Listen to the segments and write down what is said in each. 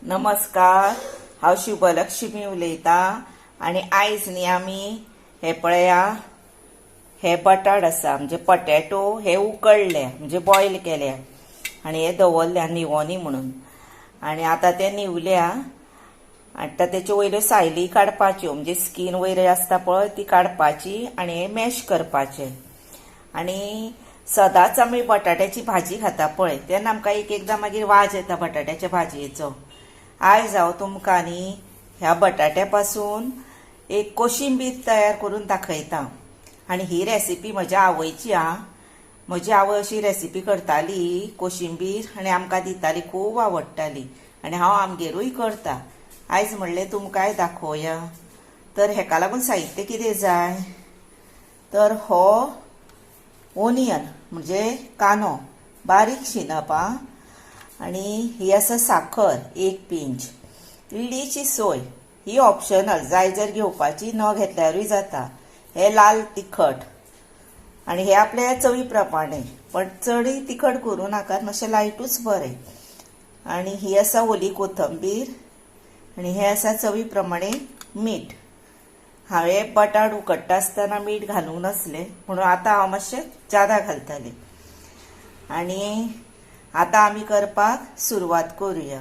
नमस्कार, हांव शुभलक्ष्मी उलयतां आनी आयज न्ही आमी हे पळया हे बटाट आसा म्हणजे पटेटो हे उकडले म्हणजे बॉयल केले आनी हे दवरल्या निवोनी म्हणून आनी आतां ते निवल्या. आतां तेच्यो वयल्यो सायली काडपाच्यो म्हणजे स्कीन वयर आसता पळय ती काडपाची आनी हे मॅश करपाचे. आनी सदांच आमी बटाट्याची भाजी खाता पळय तेन्ना आमकां एक एकदां मागीर वाज येता बटाट्याच्या भाजयेचो. आयज हांव तुमकां न्ही ह्या बटाट्या पासून एक कोशिंबीर तयार करून दाखयता. आनी ही रेसिपी म्हज्या आवयची आं. म्हजी आवय अशी रेसिपी करताली कोशिंबीर आनी आमकां दिताली, खूब आवडटाली आनी हांव आमगेरूय करता. आयज म्हणलें तुमकांय दाखोवया. तर हेका लागून साहित्य कितें जाय तर हो ओनियन म्हणजे कांदो बारीक शिनप आं, आनी ही आसा साखर एक पिंच, इल्लीशी सोय ही ऑप्शनल, जाय जर घेवपाची न घेतल्यारूय जाता. हे लाल तिखट आनी हे आपल्या चवी प्रमाणे, पण चडय तिखट करूं नाकात, मातशें लायटूच बरें. आनी ही आसा ओली कोथंबीर आनी हे आसा चवी प्रमाणे मीठ. हांवें बटाट उकडटा आसतना मीठ घालूंक नासलें म्हणून आतां हांव मातशें जादा घालतालें. आनी आतां आमी करपाक सुरवात करुया.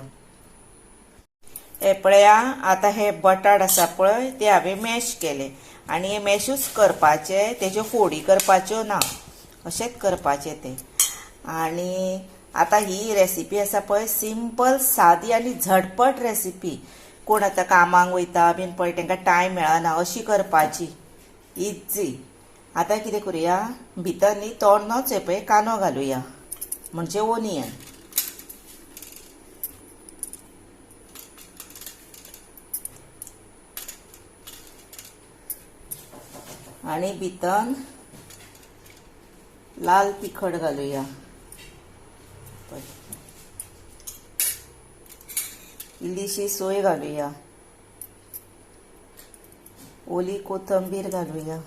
हे पळया आतां हे बटाट आसा पळय ते हांवें मॅश केले आनी हे मॅशूच करपाचे, तेज्यो फोडी करपाच्यो ना, अशेंच करपाचें ते. आनी आतां ही रेसिपी आसा पळय सिंपल, सादी आनी झटपट रेसिपी. कोण आतां कामाक वयता बीन पळय तांकां टायम मेळना, अशी करपाची इजी. आतां कितें करुया, भितर न्ही तोडनोच हे पळय कांदो घालुया म्हणजे ओनियन. आनी भितर लाल तिखट घालुया, इल्लीशी सोय घालुया, ओली कोथंबीर घालुया,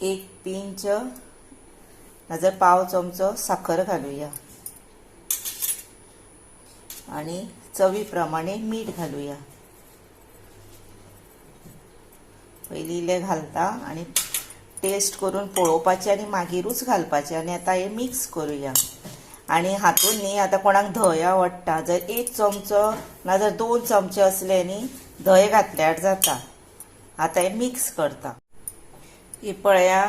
एक पिंच नाजाल्यार पाव चमचो साखर घालुया आनी चवी प्रमाणे मीठ घालुया. पयलीं इल्लें घालता आनी टेस्ट करून पळोवपाचें आनी मागीरूच घालपाचें. आनी आतां हें मिक्स करुया. आनी हातून न्ही आतां कोणाक धंय आवडटा जर एक चमचो नाजाल्यार 2 चमचे असले न्ही धंय घातल्यार जाता. आतां हें मिक्स करता. ही पळया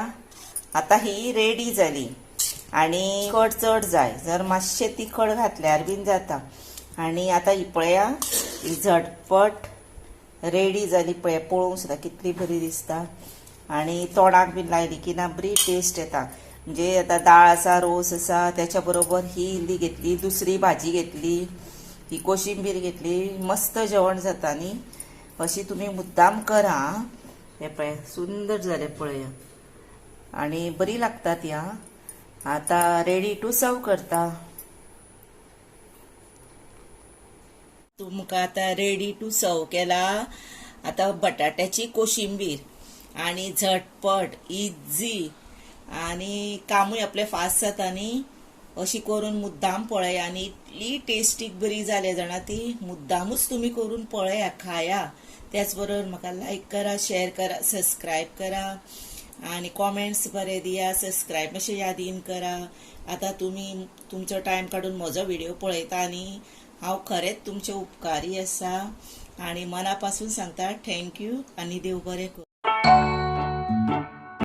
आतां ही रेडी जाली. आनी तिखट चड जाय जर मातशें तिखट घातल्यार बीन जाता. आनी आतां ही पळया ही झटपट रेडी जाली. पळया पळोवंक सुद्दां कितली बरी दिसता आनी तोंडाक बीन लायली की ना बरी टेस्ट येता. म्हणजे आतां दाळ आसा, रोस आसा, त्याच्या बरोबर ही इल्ली घेतली, दुसरी भाजी घेतली, ही कोशिंबीर घेतली, मस्त जेवण जाता न्ही. अशी तुमी मुद्दाम करा. हे पळय सुंदर जालें पळया आनी बरी लागता ती. आं आतां रेडी टू सर्व करता. तुमकां आतां रेडी टू सर्व केला आतां बटाट्याची कोशिंबीर आनी झटपट इजी आनी कामूय आपलें फास्ट जाता न्ही. अशी करून मुद्दाम पळया आनी इतली टेस्टीक बरी जाल्या जाणा ती, मुद्दामूच तुमी करून पळया, खाया. त्याच बरोबर म्हाका लायक करा, शेअर करा, सबस्क्रायब करा आनी कॉमेंट्स बरे दिया, सबस्क्रायब मातशें यादीन करा. आतां तुमी तुमचो टायम काडून म्हजो व्हिडिओ पळयता आनी हांव खरेंच तुमचे उपकारी आसा आनी मना पासून सांगता thank you आनी देव बरें करूं.